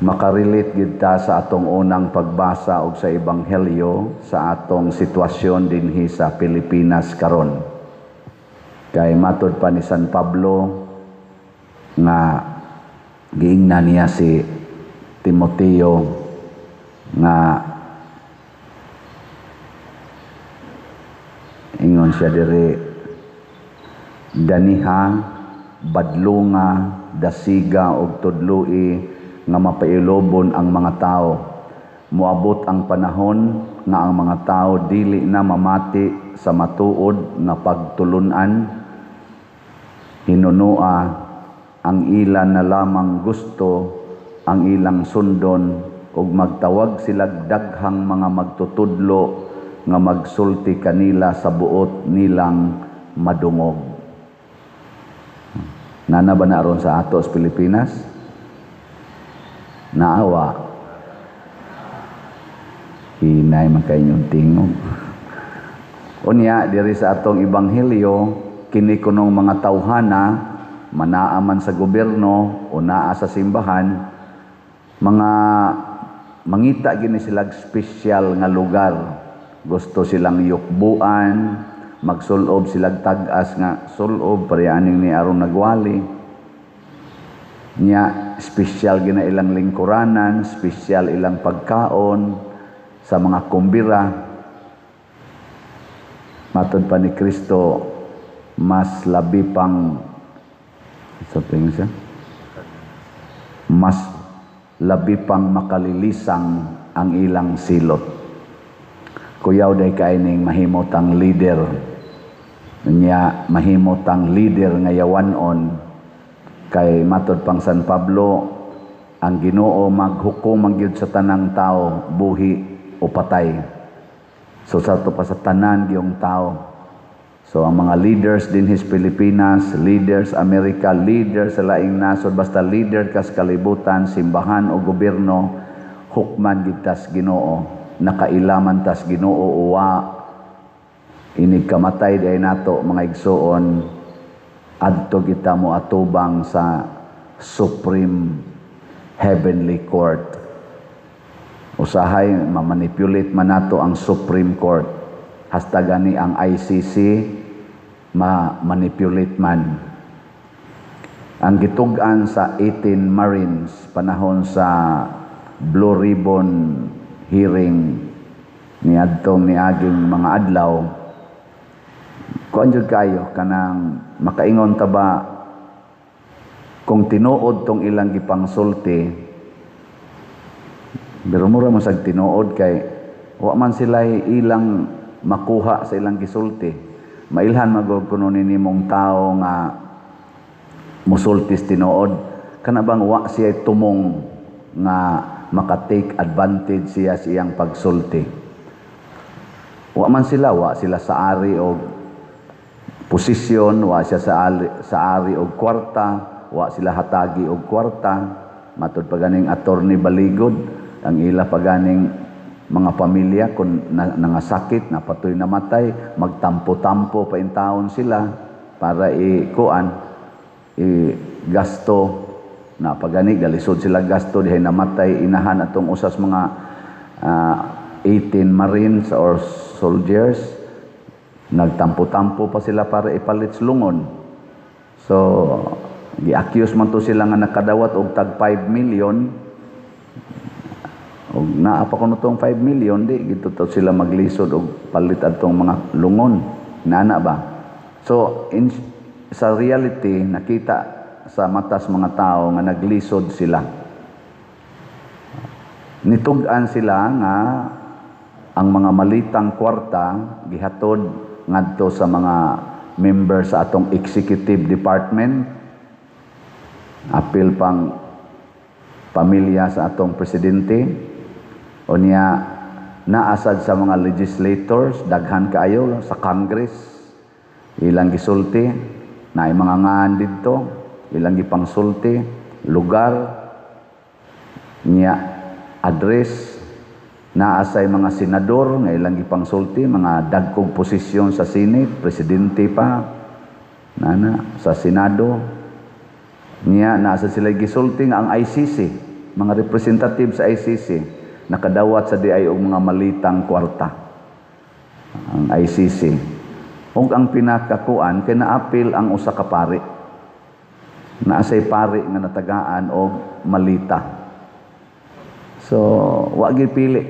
Makarelate gid ta sa atong unang pagbasa og sa Ebanghelyo sa atong sitwasyon dinhi sa Pilipinas karon. Kay matod pa ni San Pablo nga giingnan niya si Timoteo nga ingon siya diri, "Daniha, badlunga, dasiga og tudloi nga mapailobon ang mga tao. Moabot ang panahon nga ang mga tao dili na mamati sa matuod nga pagtulun-an, hinunua ang ila na lamang gusto ang ilang sundon ug magtawag sila daghang mga magtutudlo nga magsulti kanila sa buot nilang madungog." Nana ba na aron sa ato sa Pilipinas? Naawa. Hinay man kay inyong tingog. Unya, diri sa atong ebanghelyo, kini kunong mga tawhana, manaa man sa gobyerno o naa sa simbahan, mga mangita gini sila espesyal nga lugar. Gusto silang yukbuan, magsulob silang tag-as nga sulob pareaning ni aron nagwali. Nya espesyal gina ilang lingkuranan, espesyal ilang pagkaon sa mga kumbira. Matod pa ni Kristo, mas labi pang sa tingin siya, mas labi pang makalilisang ang ilang silot. Kuyaw day kaining mahimotang leader. Nya mahimotang leader nga yawanon, kay matod pang San Pablo, ang Ginoo maghukom man gyud sa tanang tao, buhi o patay. So sa to pa sa tanan gyung tao. So ang mga leaders din his Pilipinas, leaders Amerika, leaders sa laing nasod, basta leader kas kalibutan, simbahan o gobyerno, hukman gid tas Ginoo, nakailaman tas Ginoo uwa inig kamatay di nato, mga igsuon, adto kita mo atubang sa Supreme Heavenly Court. Usahay mamanipulate man nato ang Supreme Court. Hasta gani ang ICC ma-manipulate man. Ang gitug-an sa 18 Marines panahon sa Blue Ribbon hearing niadtong niaging mga adlaw, kuan jud kayo, kanang makaingon ta ba kung tinuod tong ilang gipangsulti, pero mura man sag tinuod kay wa man sila ilang makuha sa ilang gisulti. Mailhan magog kuno nimong tao nga musultis tinuod, kana bang wa siya tumong nga maka-take advantage siya sa iyang pagsulti. Wa man sila, wa sila sa ari og posisyon, wa siya sa ari og kwarta, wa sila hatagi og kwarta. Matud pa ganing Attorney Baligod, ang ila pa ganing mga pamilya kung nangasakit, napatoy namatay, magtampo-tampo pa intawon sila para i-kuan, i-gasto na pagani galisod sila gasto dihay namatay inahan atong usas mga 18 Marines or soldiers, nagtampo-tampo pa sila para ipalit lungon. So gi-accuse man to sila nga nakadawat og tag 5 million, og naa pa kuno tong 5 million, di gito to sila maglisod og palit adtong mga lungon, nana ba? So sa reality, nakita sa matas mga tao nga naglisod sila. Nitug-an sila nga ang mga malitang kwarta gihatod ngadto sa mga member sa atong executive department, apil pang pamilya sa atong presidente. Unya naasad sa mga legislators, daghan kaayo sa Congress ilang gisulti, naay mga ngaan didto ilang gipangsulti, lugar niya, address. Naasay mga senador nga ilang gipangsulti, mga dagkong posisyon sa Senate, presidente pa nana sa Senado niya. Naasa sila gisulti nga ang ICC Mga representative sa ICC nakadawat sa diay og mga malitang kwarta ang ICC. Ug ang pinakakuan kay naapil ang usa ka pari. Naa say pari nga natagaan og malita. So, wa gyud pili.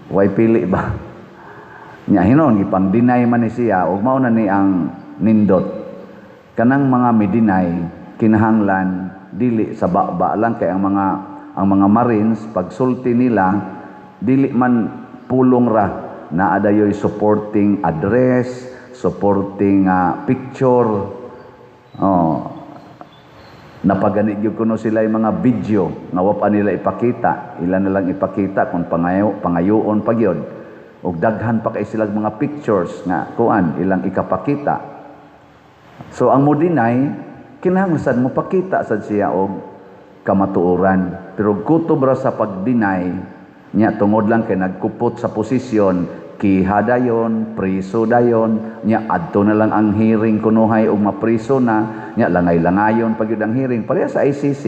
Way pili ba? Nya hinon gipang-deny man ni siya ug mao na ni ang nindot. Kanang mga mi-deny, kinahanglan dili sa baba lang, kay ang mga Marines, pagsulti nila, dili man pulong ra, naa dayoy supporting address, supporting picture. Oh, napagani gyud kuno sila yung mga video nga wa pa nila ipakita, ila na lang ipakita kung pangayoon pa gyud. Og daghan pa kay silang mga pictures nga kuan ilang ikapakita. So ang mo deny, kinahanglan sad mo pakita sad siya og kamatuoran. Pero kutob ra sa pag-deny nya, tungod lang kay nagkupot sa posisyon, kiha dayon, priso dayon. Nya adto na lang ang hearing kunuhay og mapriso na nya, langay-langayon pa gyud ang hearing. Pareha sa ICC,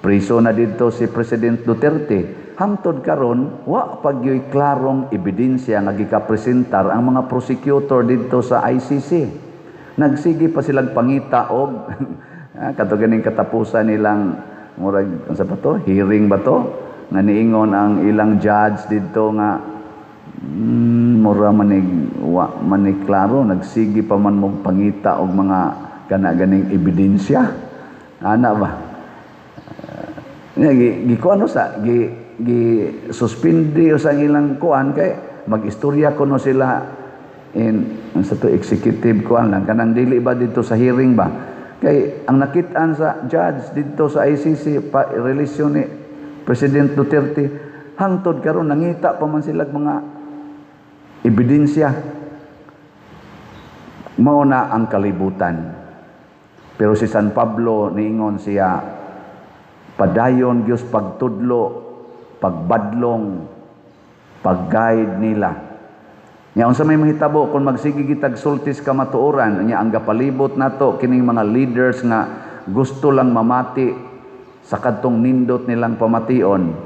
priso na didto si President Duterte. Hangtod karon, wa pa gyuy klarong ebidensya nga gikapresentar ang mga prosecutor didto sa ICC. Nagsige pa silang pangita og kato ganing katapusan nilang murag unsa pa to, hearing ba to, nga niingon ang ilang judge didto nga mura manig wa manig klaro. Nagsige pa man mong pangita og mga kana ganing ebidensya ana ba. Gi, gi kuano sa gi gi suspindi sa ilang kuan kay magistorya kuno sila in sa to executive kuan lang, kanang dili ba dito sa hearing ba, kay ang nakit-an sa judge didto sa ICC pa relasyon ni President Duterte, hangtod karon nangita pa man sila mga ebidensya. Mao na ang kalibutan. Pero si San Pablo, niingon siya, padayon gyud pagtudlo, pagbadlong, pag-guide nila. Nya unsa may mahitabo kung magsige kitag sulti sa kamatuoran? Nya ang gapalibot nato kining mga leaders nga gusto lang mamati sa kadtong nindot nilang pamation.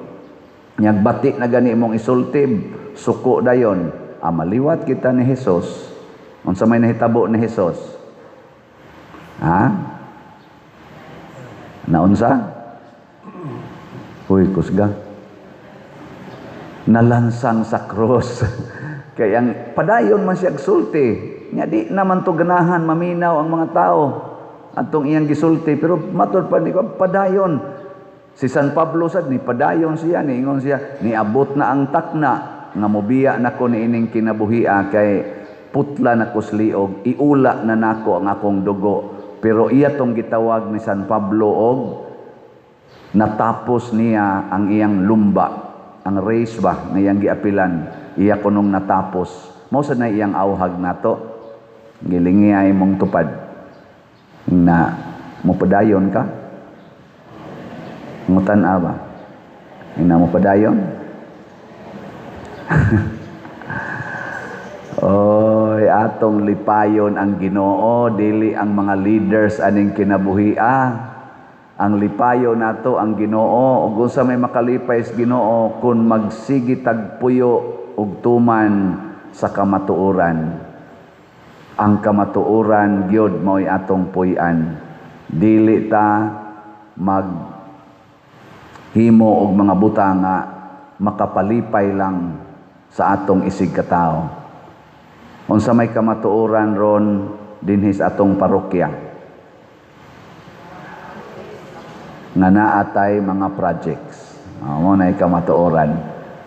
Nya bati na gani imong isulti, suko dayon. Ah, maliwat kita ni Jesus. Unsa may nahitabo ni Jesus? Ha? Naunsa? Uy, kusga. Nalansang sa krus. Kaya ang padayon man siya sulti. Nya di naman to ganahan maminaw ang mga tao atong iyang gisulti, pero matod pa ni padayon. Si San Pablo sad ni padayon siya, niingon siya, niabot na ang takna nga mobiya nako niining kinabuhia kay putla na ko liog, iula na nako ang akong dugo. Pero iya tong gitawag ni San Pablo og natapos niya ang iyang lumba, ang race ba nga iyang giapilan, iya kunong natapos. Mao sad na iyang awhag nato. Gilingi ay mong tupad na mopadayon ka. Ngutan ba? Ina mo padayon? Oy, atong lipayon ang Ginoo, dili ang mga leaders aning kinabuhia. Ang lipayon nato ang Ginoo. Ug unsa may makalipay sa Ginoo kun magsige tag puyo ug tuman sa kamatuoran? Ang kamatuoran gyud mao'y atong puy-an. Dili ta mag himo og mga butang nga makapalipay lang sa atong isig katawo. Unsa may kamatuoran ron dinhi sa atong parokya? Nga naa tay mga projects. Mao na kamatuoran.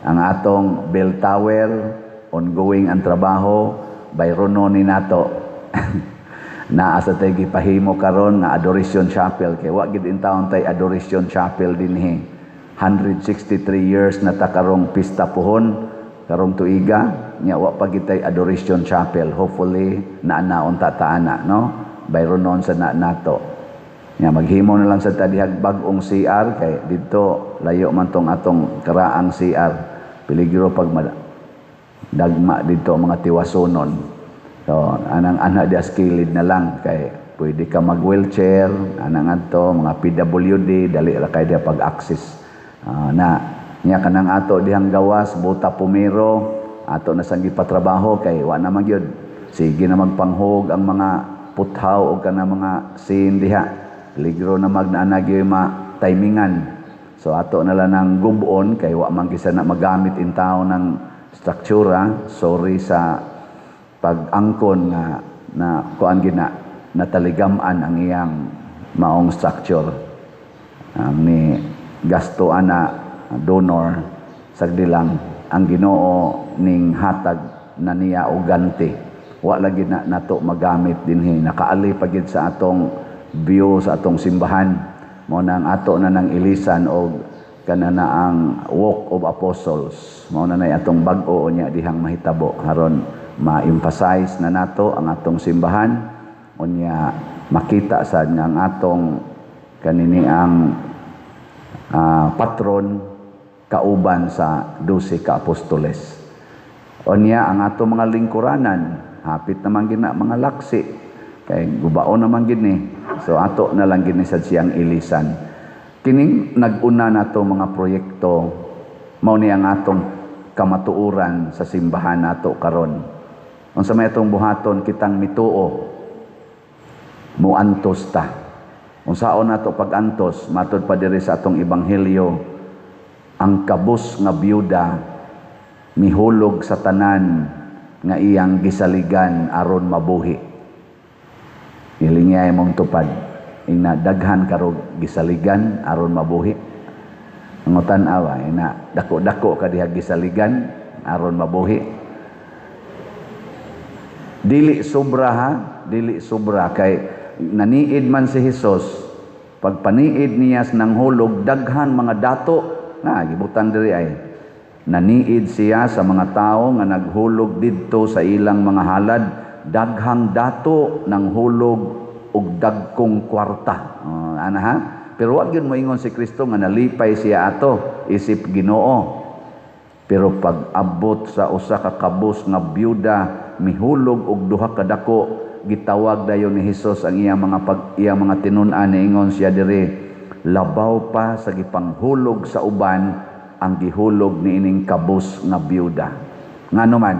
Ang atong bell tower, ongoing ang trabaho, bayrono ni nato. Naa sa tay gipahimo karon nga Adoration Chapel kay wa gid intawon tay Adoration Chapel dinhi. 163 years na ta karong pista puhon karong tuiga, nya wa pa gid tay Adoration Chapel. Hopefully naa na unta ta ana, no, bayronon sa na nato. Nya maghimo na lang sa ta dihag bag-ong CR kay didto layo man tong atong karaang CR, peligro pag dagma didto ang mga tiwasonon. So anang ana di kilid na lang kay pwede ka mag wheelchair anang adto mga PWD, dali ra kay diha pag-access. Na nya kanang ato dihang gawas buta pumiro ato na sang gipatrabaho kay wa na man gyud sige na magpanghog ang mga puthaw og kanang mga scene diha, peligro na magnaana gyud ma timingan. So ato na lang ng gubon kay wa man gisa na magamit in taon ng struktura. Sorry sa pag-angkon nga na kuan gina nataligam-an ang iyang maong structure. Ang ni gasto ana donor, sagdi lang ang Ginoo ning hatag na niya og ganti. Wa lagi na nato magamit dinhi, nakaali pa gid sa atong view sa atong simbahan. Mao na ang ato na nang ilisan og kana na ang Walk of Apostles. Mao na nay atong bag-o unya dihang mahitabo aron ma-emphasize na nato ang atong simbahan, unya makita sad nga ang atong kanini ang patron kauban sa 12 ka apostoles. Unya ang atong mga lingkuranan, hapit naman gina mga laksi kay gubaon naman gid ni. So ato na lang gini sad siyang ilisan. Kining nag-una nato mga proyekto, mao ni ang atong kamatuoran sa simbahan nato karon. Unsa may atong buhaton? Kitang mituo, muantos ta. Unsaon nato pag-antos? Matud pa diri sa atong ebanghelyo, ang kabus nga byuda mihulog sa tanan nga iyang gisaligan aron mabuhi. Ilingya imong tupad. Ina daghan karog gisaligan aron mabuhi. Ang tan-awa ina dako-dako ka diha gisaligan aron mabuhi. Dili sobra ha, dili sobra kay naniid man si Hesus. Pagpaniid niya ng hulog, daghan mga dato na gibutan diri ay naniid siya sa mga tao nga naghulog didto sa ilang mga halad, daghang dato ng hulog og dagkong kwarta. Ana ha, pero wag yun moingon si Kristo nga nalipay siya ato isip Ginoo. Pero pag abot sa usa ka kabus nga byuda mihulog og duha ka dako, gitawag dayon ni Hesus ang iyang mga pag iyang mga tinun-an. Niingon siya diri, labaw pa sa gipanghulog sa uban ang gihulog niining kabus nga byuda. Ngano man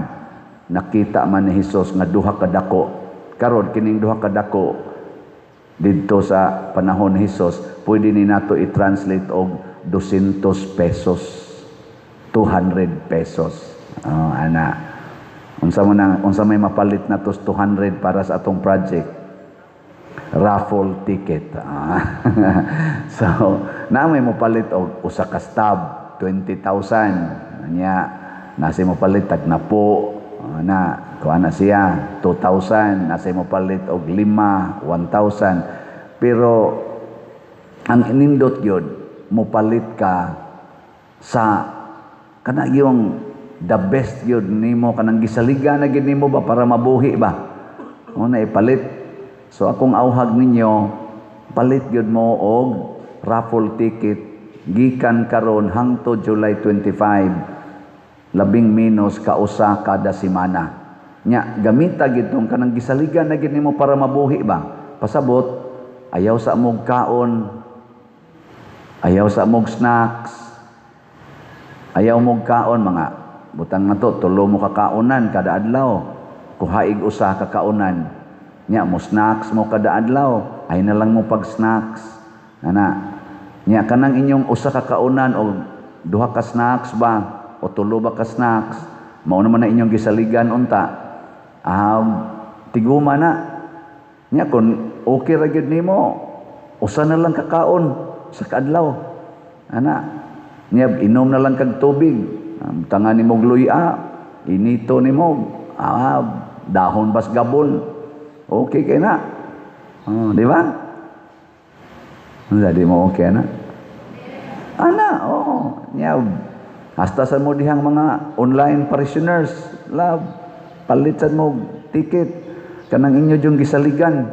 nakita man ni Hesus nga duha ka dako. Karon kining duha ka dako didto sa panahon ni Hesus, pwede ni nato i-translate og 200 pesos, 200 pesos. Oh, ana. Unsa mo na, unsa may mapalit na tos 200 para sa atong project? Raffle ticket. So, na may mopalit og usa ka stub, 20,000. Nya nasi mopalit tag napo na kuha na siya 2,000, nasi mopalit og lima 1,000. Pero ang inindot gyud mopalit ka sa kana yung the best gyud nimo, kanang gisaligan na gyud nimo ba para mabuhi ba mo na ipalit. So akong auhag ninyo, palit gyud mo og raffle ticket gikan karon hangtod July 25, labing menos kausa kada semana. Nya gamita gid tong kanang gisaligan na gyud nimo para mabuhi ba. Pasabot, ayaw sa mog kaon, ayaw sa mog snacks, ayaw mog kaon mga butang na to, tulo mo kakaonan kada adlaw, kuhaig usa ka kaonan. Nya mo snacks mo kada adlaw, ay na lang mo pag snacks ana. Nya kanang inyong usa ka kaonan o duha ka snacks ba o tulo ba ka snacks, mao naman na inyong gisaligan unta, tiguma na. Nya kun okay ra gyud nimo, usa na lang kakaon sa kaadlaw ana. Nya inom na lang kag tubig, tangan nimo luya, inito nimo dahon bas gabon, okay kay na. Oh, di ba? Di mo okay na ana? Oo. Nya hasta sa mo dihang mga online parishioners, love, palit sad mo ticket kanang inyo yung gisaligan.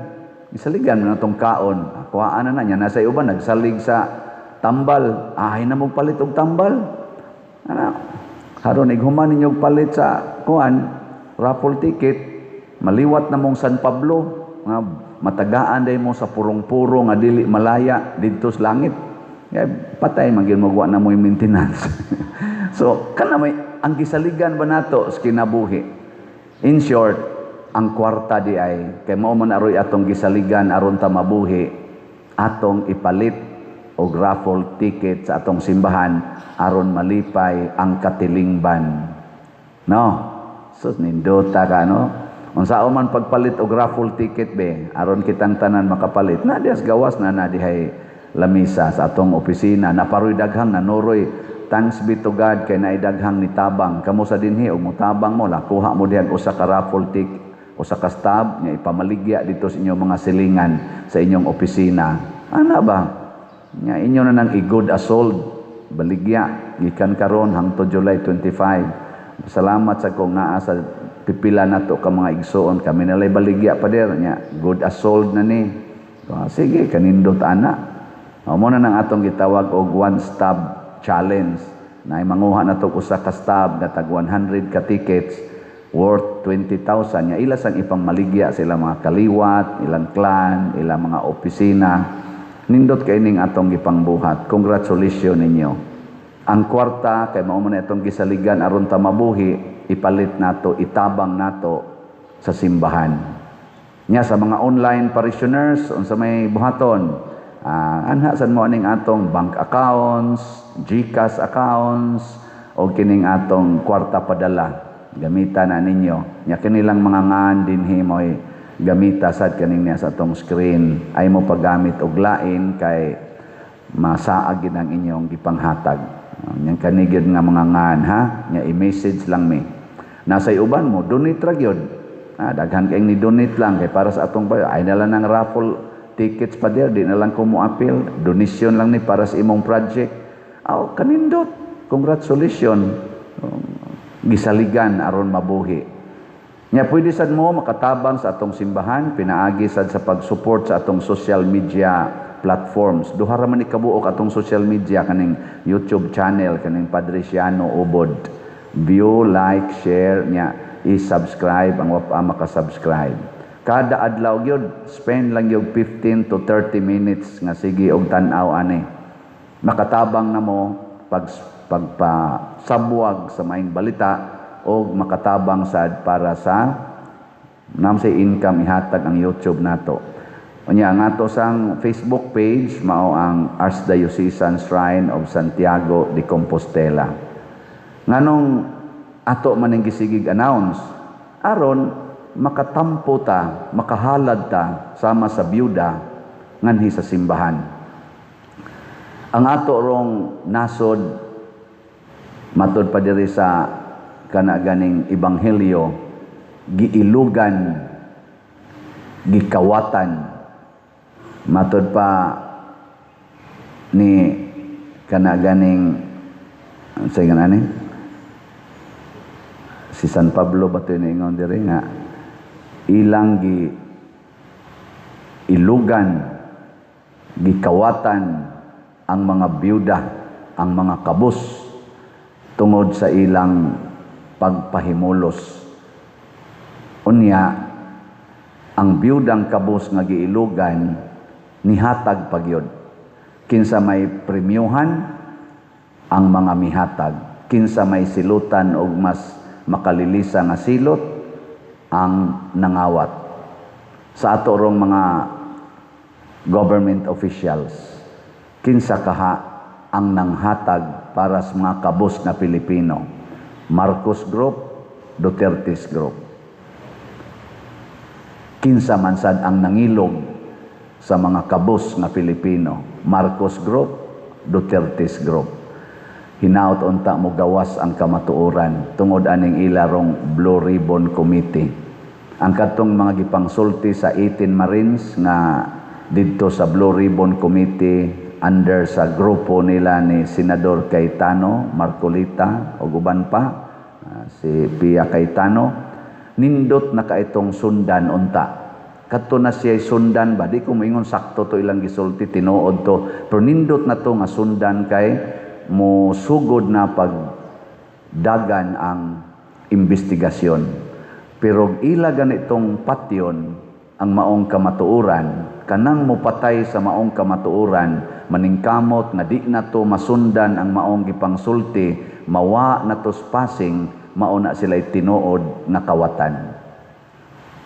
Gisaligan na tong kaon, kuhaan na na niya. Nasa uban nagsalig sa tambal, ay na mo palit og tambal ana. Haron ighuman ninyo palit sa kuan raffle ticket, maliwat na mong San Pablo nga matagaan day mo sa purong-puro nga dili malaya didto sa langit. Kaya patay man gyud mo, wa na mo'y maintenance. So kana may ang gisaligan ba nato sa kinabuhi. In short, ang kwarta di ay kay mao man aroy atong gisaligan aron ta mabuhi, atong ipalit og raffle ticket sa atong simbahan aron malipay ang katilingban. No? So nindota ka, no? Unsa man pagpalit og raffle ticket be aron kitang tanan makapalit. Na dias gawas na na dihay lamisa sa atong opisina, naparoy daghang nanuroy. Thanks be to God kay naay daghang nitabang kamo sa dinhi og motabang mo la, kuha mo diha usa ka raffle ticket, usa ka stub nga ipamaligya dito sa inyong mga silingan sa inyong opisina. Ana ba nga inyo na nang i-good as sold, baligya gikan karon hangtod July 25. Salamat sa kong naa sa pipila nato ka mga igsuon, kami nalay baligya, pader nya, good as sold na ni. Ah, sige, kanindot ana. Mo na nang atong gitawag og one stub challenge na manguha na to usa ka stub nga tag 100 ka tickets worth 20,000 nya ila sang ipangmaligya sila mga kaliwat, ilang clan, ilang mga opisina. Nindot kay ning atong gipangbuhat. Congratulations ninyo. Ang kwarta kay mao man itong gisaligan aron ta mabuhi, ipalit nato, itabang nato sa simbahan. Nya sa mga online parishioners, unsa may buhaton? Anha sad mo aning atong bank accounts, GCash accounts o kining atong kwarta padala. Gamita na ninyo. Nya kinilang mga ngan dinhi mo'y gamita sad kaning niya sa atong screen. Ay mo paggamit og lain kay masaag gid ang inyong gipanghatag. Nya kanigid nga mga ngan ha, nya i-message lang mi. Nasa uban mo donate ra gyud. Daghan kay ni donate lang kay para sa atong bayo ay na lang ng raffle tickets pa dir, di na lang ko mo appeal, donation lang ni para sa imong project. Aw, kanindot. Congratulations. Gisaligan aron mabuhi. Nya pwede sad mo makatabang sa atong simbahan pinaagi sad sa pag-support sa atong social media platforms. Duha ra man ni kabuok atong social media, kaning YouTube channel, kaning Padre Siano Ubod. View, like, share nya i-subscribe ang wa pa maka-subscribe. Kada adlaw gyud, spend lang gyud 15 to 30 minutes nga sige og tan-aw ani. Makatabang na mo pag pagpasabwag sa maayong balita o makatabang sad para sa nam say income ihatag ang YouTube nato. Unya ang ato sang Facebook page mao ang Archdiocesan Shrine of Santiago de Compostela. Nganong ato man ning gisigig announce aron makatampo ta, makahalad ta sama sa byuda nganhi sa simbahan. Ang ato rong nasod, matod pa diri sa kana ganing ebanghelyo, giilugan, gikawatan. Matod pa ni kana ganing sa ani si San Pablo ba to, ingon diri nga ilang gi ilugan, gikawatan ang mga byuda, ang mga kabus tungod sa ilang pagpahimulos. Unya ang byudang kabus nga giilugan nihatag pagyod. Kinsa may premyuhan? Ang mga mihatag. Kinsa may silutan og mas makalilisa nga silot? Ang nangawat. Sa ato rong mga government officials, kinsa kaha ang nanghatag para sa mga kabus nga Pilipino? Marcos Group, Duterte's Group. Kinsa man sad ang nangilog sa mga kabus nga Pilipino? Marcos Group, Duterte's Group. Hinaot unta mo gawas ang kamatuoran tungod aning ilarong Blue Ribbon Committee. Ang katong mga gipangsulti sa 18 Marines nga didto sa Blue Ribbon Committee under sa grupo nila ni Senador Cayetano, Marcoleta ug uban pa, si Pia Cayetano, nindot na kaitong sundan unta. Kadto na siya sundan ba, di ko moingon sakto to ilang gisulti, tinuod to, pero nindot na to nga sundan kay mo sugod na pagdagan ang investigasyon. Pero ila ganitong patyon ang maong kamatuoran. Kanang mopatay sa maong kamatuoran, maningkamot nga di nato masundan ang maong gipangsulti, mawa nato pasing, mao na sila'y tinuod nga kawatan.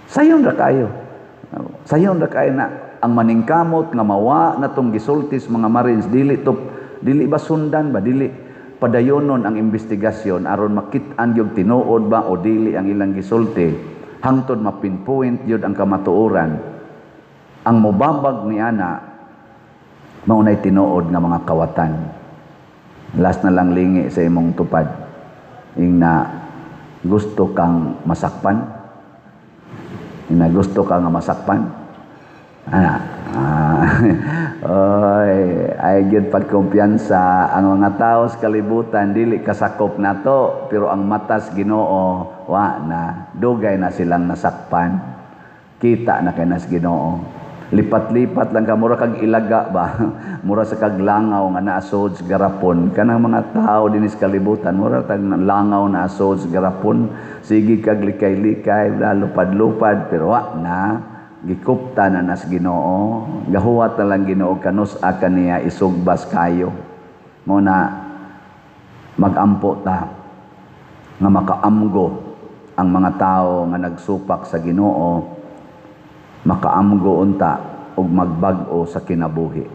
Sayon ra kayo. Sayon ra kayo na ang maningkamot nga mawa natong gisulti sa mga Marines, dili to, dili ba sundan ba, dili padayonon ang investigasyon aron makit-an gyud tinuod ba o dili ang ilang gisulti hangtod mapinpoint gyud ang kamatuoran. Ang mobabag ni ana, mao nay tinuod nga mga kawatan. Last na lang, lingi sa imong tupad, ingna, "Gusto kang masakpan?" Ingna, "Gusto ka nga masakpan?" Ana, ah, oy, ay gyud pagkumpiyansa ang mga tao sa kalibutan, dili kasakop nato, pero ang matas Ginoo wa na, dugay na silang nasakpan. Kita na kay nas Ginoo. Lipat-lipat lang ka, mura kag ilaga ba, mura sa kag langaw nga naasod sa garapon. Kanang mga tao dinhi sa kalibutan, mura tag langaw na asod sa garapon. Sige kag likay-likay, lupad-lupad, pero wa na, gikupta na nas Ginoo. Gahuwat na lang Ginoo kanus-a kaniya isugbas kayo. Mao na magampo ta nga makaamgo ang mga tao nga nagsupak sa Ginoo, makaamgo unta ug magbag-o sa kinabuhi.